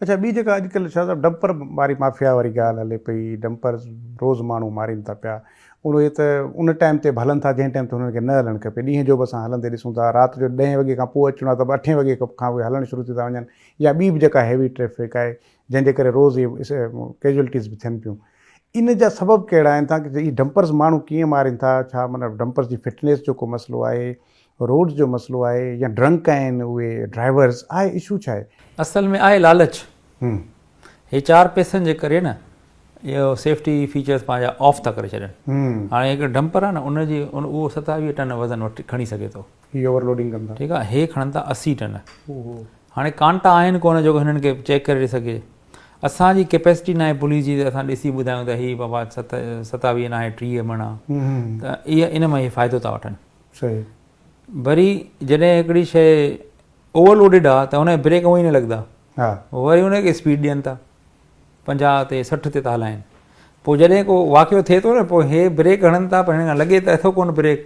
اڇا ٻي جيڪا اڄڪلهه شاهه صاحب ڊمپر واري مافيا واري ڳالهه هلي پئي ڊمپرز روز ماڻهو مارين ٿا پيا اهي ته ان ٽائيم تي به هلن ٿا جنهن ٽائيم تي هنن کي نه هلڻ کپي ڏينهن جو به اسان هلندي ڏسون ٿا رات جو ڏهين وڳي کان پوء اچڻو آهي ته به اٺين وڳي کان اهي هلڻ شروع ٿي ٿا وڃن يا ٻي به جيڪا هيوي ٽريفڪ آهي جنهن جي ڪري روز اهي ڪيجوئلٽيز به ٿين پيون ان جا سبب ڪهڙا آهن تان هي ڊمپرز ماڻهو ڪيئن مارين ٿا ڇا معنيٰ ڊمپرز جي فٽنيس جو ڪو مسئلو آهي روڊز جو مسئلو آهي يا ڊرنڪ آهن اهي ڊرائيورز آهي اشو ڇا آهي؟ اصل ۾ آهي لالچ. هي چار پئسن جي ڪري نه اهو سيفٽي فيچرز پنهنجا آف ٿا ڪري ڇڏن. هاڻي هڪ ڊمپر آهي نه ان جي اهو 27 ٽن وزن وٺي کڻي سگهي ٿو. هي اوور لوڊنگ ڪن ٿا. ٺيڪ آهي هي کڻن ٿا 80 ٽن. هاڻي ڪانٽا آهن ڪونه جيڪو هنن کي چيڪ ڪري ڏئي سگهي. اسان جي ڪيپيسٽي ناهي پوليس جي ته اسان ڏسي ٻڌايون ته هي بابا 27 ناهي 30 مڻ آهي ته اها ان مان هي فائدو ٿا وٺن. صحيح. وري جڏهن هڪڙي شيء اوور لوڊيڊ آ ته ان جا بريڪ اونئن ئي نه لڳندا. ها. وري ان کي اسپيڊ ڏين ٿا 50 تي 60 تي ٿا هلائين. پوء جڏهن ڪو واقعو ٿئي ٿو نه پوء هي بريڪ هڻن ٿا پر هن کان لڳي ته اٿو ڪونه بريڪ.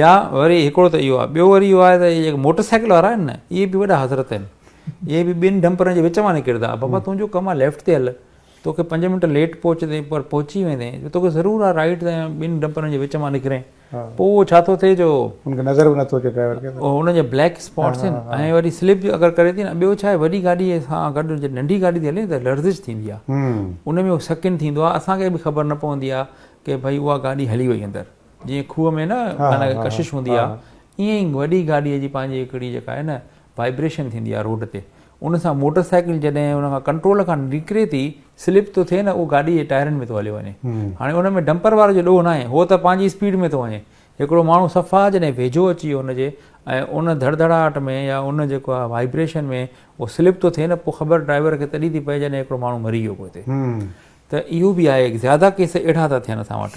يا وري هڪڙو ته اهو آ ٻيو وري اهو آهي ته اهي جيڪي موٽر سائيڪل وارا آهن نه اهي به وڏا حضرت آهن. اهي به ٻن ڊمپرن جي وچ مان نڪرندا. بابا تنهنجو ڪم آ ليفٽ تي هل. توکي پنج منٽ ليٽ پهچندين پر پهچي ويندين. توکي ضرور آ رائيٽ تي ٻن ڊمپرن جي وچ مان نڪرين. پوء اهو ڇا ٿو ٿئي جو. هن کي نظر به نٿو اچي ڊرائيور کي. هن جا بليڪ اسپاٽس آهن ۽ وري سلپ به اگر ڪري ٿي نه ٻيو ڇا آهي وڏي گاڏي سان گڏ جڏهن ننڍي گاڏي ٿي هلي ته لرزش ٿيندي آهي ان ۾ سڪن ٿيندو آهي اسان کي به خبر نه پوندي آهي ڪي ڀئي اها گاڏي هلي وئي اندر جيئن کوهه ۾ نه معنيٰ ڪشش هوندي آهي ائين ئي وڏي گاڏي جي پنهنجي هڪڙي جيڪا آهي نه وائبريشن ٿيندي آهي روڊ تي ان سان موٽر سائيڪل جڏهن ان کان ڪنٽرول کان نڪري ٿي سلپ ٿو ٿئي نه اهو گاڏي جي ٽائرن ۾ ٿو هليو وڃي هاڻي ان ۾ ڊمپر واري جو ڏوهه ناهي هو ته پنهنجي اسپيڊ ۾ ٿو وڃي هڪڙو ماڻهو صفا جڏهن ويجهو اچي ويو ان جي ۽ ان ڌڙڌڙاهٽ ۾ يا ان جيڪو آهي وائبريشن ۾ اهو سلپ ٿو ٿئي نه پوء خبر ڊرائيور کي تڏهن ٿي پئي جڏهن هڪڙو ماڻهو مري ويو پوء اتي ته اهو به آهي زياده ڪيس اهڙا ٿا ٿين اسان وٽ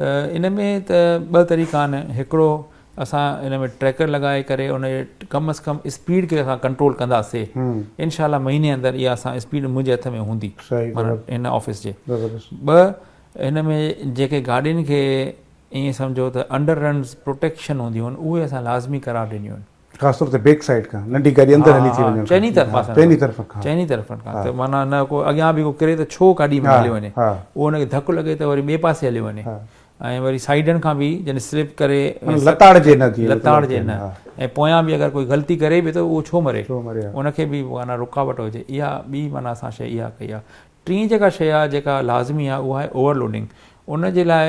ته ان ۾ ته ٻه طريقا آهن هڪڙو اسان ان ۾ ٽريڪر لڳائي ڪري ان جي ڪم از ڪم اسپيڊ کي اسان ڪنٽرول ڪنداسي انشاء الله مهيني اندر اها اسان اسپيڊ منهنجي هٿ ۾ هوندي معنيٰ هن آفيس جي ٻه هن ۾ جيڪي گاڏين کي ائين سمجهو ته انڊر رنز پروٽيڪشن هونديون آهن اهي اسان لازمي قرار ڏنيون آهن خاص طور تي بيڪ سائيڊ کان ننڍي گاڏي اندر هلي ٿي وڃي چئني طرفان چئني طرفن کان چئني طرفن کان ته معنيٰ نه ڪو اڳيان به ڪو ڪري ته ڇو گاڏي ۾ هليو وڃي اهو ان کي ڌڪ لڳي ته وري ٻئي پاسي هليو وڃي ۽ وري سائيڊن کان به جڏهن سلپ ڪري لتاڙجي نه ٿئي لتاڙجي نه ۽ پويان به اگر ڪوئي غلطي ڪري به ته اهو ڇو مري ان کي به معنيٰ رڪاوٽ هجي اها ٻي معنيٰ اسان شيء اها ڪئي آهي ٽين جيڪا شيء آهي جيڪا لازمي آهي اها آهي اوور لوڊنگ ان جي لاء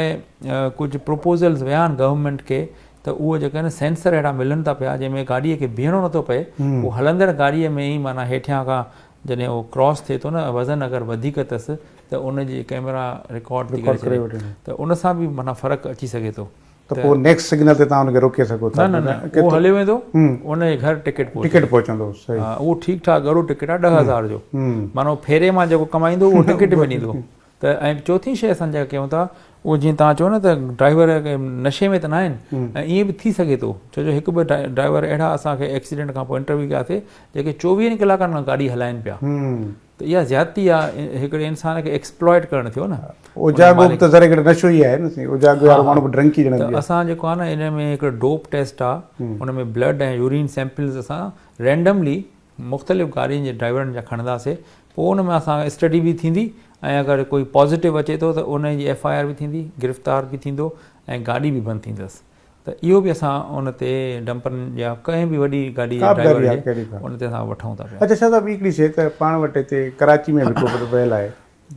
ڪجهه پروپوزلز ويا آهن گورنمينٽ کي ته اهو جيڪا آهن سينسر اهڙا ملن ٿا پيا جنهن ۾ گاڏي کي بيهڻو نٿو پئي اهو هلندڙ گاڏي ۾ ئي معنيٰ هيٺيان کان جڏهن اهو ڪراس ٿئي ٿو نه وزن اگر وڌيڪ اٿس ته ان جي ڪئميرا رڪارڊ ٿي ڪري ڇڏي ته ان سان به معنيٰ فرق اچي سگهي ٿو ته پوء نيڪسٽ سگنل تي توهان ان کي روڪي سگهو ٿا. نه نه نه اهو هليو ويندو ان جي گهر ٽڪيٽ پهچندو. ٽڪيٽ پهچندو صحيح. ها اهو ٺيڪ ٺاڪ ڳرو ٽڪيٽ آهي 10000 جو معنيٰ ڦيري مان جيڪو ڪمائيندو اهو ٽڪيٽ ۾ ڏيندو ته ۽ چوٿين شيء اسان جيڪا ڪيون ٿا اهو جيئن توهان چئو نه ته ڊرائيور نشي ۾ ته نه آهن ۽ ائين به ٿي سگهي ٿو ڇو جو هڪ ٻه ڊرائيور اهڙا اسان کي ايڪسيڊنٽ کان پوء انٽرويو ڪياسي جيڪي چوويهن ڪلاڪن کان گاڏي هلائين پيا ته اها زيادتي آهي هڪڙي انسان کي ايڪسپلائٽ ڪرڻ ٿيو نه. اوجاڳو به ته ذري گهٽ نشو ئي آهي نه سائين اوجاڳو وارو ماڻهو به ڊرنڪ ئي ڄڻ ته اسان جيڪو آهي نه ان ۾ هڪڙو ڊوپ ٽيسٽ آهي ان ۾ بلڊ ۽ يورين سيمپلز اسان رينڊملي مختلف گاڏين جي ڊرائيورن جا کڻنداسي پوء ان ۾ اسان اسٽڊي به ٿيندي ۽ اگر ڪوئي پازيٽو اچي ٿو ته ان جي ايف I R به ٿيندي گرفتار به ٿيندو ۽ گاڏي به بند ٿيندس ته اهو به اسان ان تي ڊمپرن يا ڪنهن به وڏي گاڏي جي ڊرائيور جي ان تي اسان وٺون ٿا پيا. اڇا شاهه صاحب هڪڙي شيء ته پاڻ وٽ هتي ڪراچي ۾ به هڪڙو ويل آهي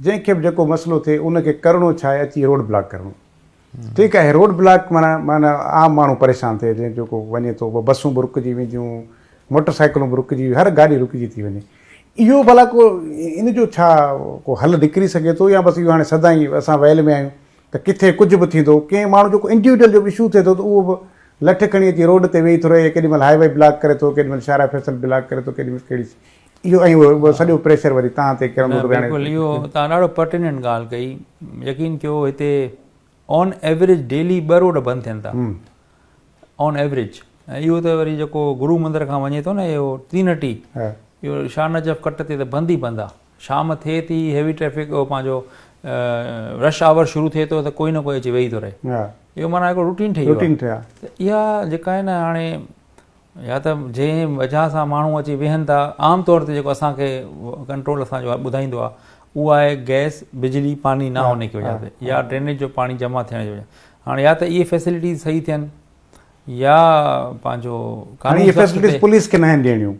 جنهن کي به جيڪو مسئلو ٿئي ان کي ڪرڻو ڇا آهي اچي روڊ بلاڪ ڪرڻو ٺيڪ آهي روڊ بلاڪ معنيٰ معنيٰ عام ماڻهو پريشان ٿئي جنهن جو ڪو وڃي ٿو بسون به رڪجي وينديون موٽر سائيڪلون به رڪجي هر گاڏي رڪجي ٿي وڃي اهو ڀلا ڪو ان جو ڇا ڪو حل نڪري سگهي ٿو يا بس اهو هاڻي سدائين اسان ويل ۾ آهيون ته ڪٿي ڪجهه به ٿيندو، ڪنهن ماڻهو جو ڪو انڊيوڊيل جو به اشو ٿئي ٿو ته اهو به لٺ کڻي اچي روڊ تي ويهي ٿو رهي، ڪيڏي مهل هاء وي بلاڪ ڪري ٿو، ڪيڏي مهل شاهراهه فيصل بلاڪ ڪري ٿو، ڪيڏي مهل ڪهڙي اهو ۽ اهو سڄو پريشر وري تان تي ڪرندو نه ته هاڻي بلڪل اهو تان ڏاڍو پرٽيننٽ ڳالهه ڪئي، يقين ڪيو هتي آن ايوريج ڊيلي ٻه روڊ بند ٿين ٿا آن ايوريج ۽ اهو ته وري جيڪو گرو مندر کان وڃي ٿو نه اهو تين هٽي اهو شاهه نجف ڪٽ تي ته بند ئي بند آ. شام ٿئي ٿي هيوي ٽريفڪ اهو پنهنجو رش آور شروع ٿئي ٿو ته ڪوئي نه ڪوئي اچي ويهي ٿو رهي اهو معنيٰ هڪڙو روٽين ٺهي ويو ته اها جيڪا آهي نه هاڻي يا ته جنهن وجهه سان ماڻهو اچي ويهن ٿا عام طور تي جيڪو اسان کي ڪنٽرول اسان جو ٻڌائيندو آهي اهو آهي گئس بجلي پاني نه هوني ڪي وجه سي يا ڊرينيج جو پاڻي جمع ٿيڻ جي وجه هاڻي يا ته اهي فيسلٽيز صحيح ٿين يا پنهنجو هاڻي اهي فيسلٽيز پوليس کي ناهن ڏيڻيون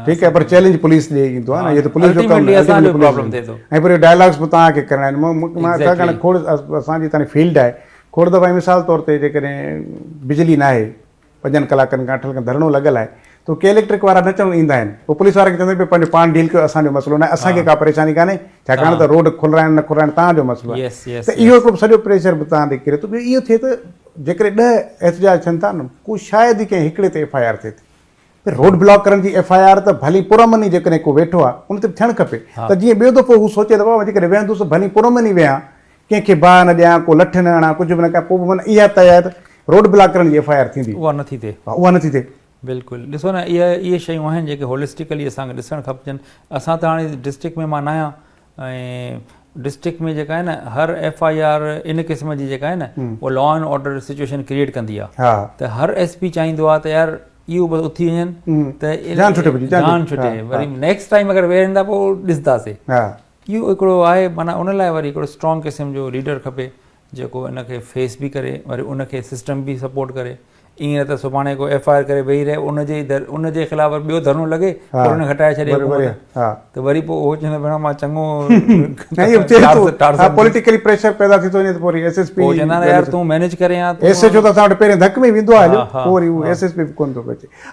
ٺيڪ آهي پر چئلينج پوليس ڏي ايندو آهي نه اهو ته پوليس جو ڪم اسان جو پرابلم ٿئي ٿو ۽ پر ڊائلاگس به توهان کي ڪرڻا آهن مان ڇاڪاڻ کوڙ اسان جي تاڻي فيلڊ آهي کوڙ دفعا مثال طور تي جيڪڏهن بجلي ناهي پنجن ڪلاڪن کان اٺن کان ڌرڻو لڳل آهي ته ڪي اليڪٽرڪ وارا نه چون ايندا آهن پوء پوليس وارن کي چوندا آهن پنهنجو پاڻ ڊيل ڪيو اسان جو مسئلو ناهي اسان کي ڪا پريشاني ڪانهي ڇاڪاڻ ته روڊ کولرائڻ نه کولرائڻ توهان جو مسئلو آهي ته اهو هڪڙو سڄو پريشر به توهان تي ڪري ٿو ٻيو اهو ٿئي ته جيڪڏهن ڏهه احتجاج ٿين ٿا نه ڪو شايد ئي ڪنهن هڪڙي تي ايف I R ٿئي ٿي پر روڊ بلاڪ ڪرڻ جي ايف I R ته ڀلي پرامن ئي جيڪڏهن ڪو ويٺو آهي ان تي به ٿيڻ کپي ته جيئن ٻيو دفعو هو سوچي ته بابا جيڪڏهن ويهندس ته ڀلي پرامن ئي ويهان ڪنهن کي باهه نه ڏيان ڪو لٺ نه هڻان ڪجهه به نه ڪيان پوء به معنيٰ اها طئي آهي ته روڊ بلاڪ ڪرڻ جي ايف I R ٿيندي. اها نه ٿي ٿئي. ها اها نه ٿي ٿئي. بلڪل ڏسو نه اهي اهي شيون آهن جيڪي هولسٽيڪلي اسان کي ڏسڻ کپجن اسان ته هاڻي ڊسٽرڪٽ ۾ مان ناهيان ۽ ڊسٽرڪٽ ۾ جيڪا آهي نه هر ايف I R ان قسم جي جيڪا آهي نه اها law and order situation create ڪندي آهي ته هر ايس پي چاهيندو آهي ته يار اهو بس اٿي وڃن ته جان ڇٽي جان ڇٽي وري نيڪسٽ ٽائيم اگر ويهندا پوء ڏسنداسي اهو هڪڙو آهي معنيٰ ان لاء وري هڪڙو اسٽرانگ قسم جو ليڊر کپي جيڪو ان کي فيس به ڪري وري ان کي سسٽم به سپورٽ ڪري ائين نه ته سڀاڻي ڪو ايف I R ڪري ويهي رهي ان جي در ان جي خلاف وري ٻيو ڌرڻو لڳي پوء ان کي هٽائي ڇڏي حڪومت ته وري پوء اهو چوندو ڀيڻا مان چڱو پوليٽيڪلي پريشر پيدا ٿي ٿو وڃي ته پوء وري ايس ايس پي پوء چوندا يار تون مينيج ڪرين ها ايس ايڇ او ته اسان وٽ پهرين ڌڪ ۾ ويندو آهي هليو پوء وري اهو ايس ايس پي به ڪونه ٿو بچي.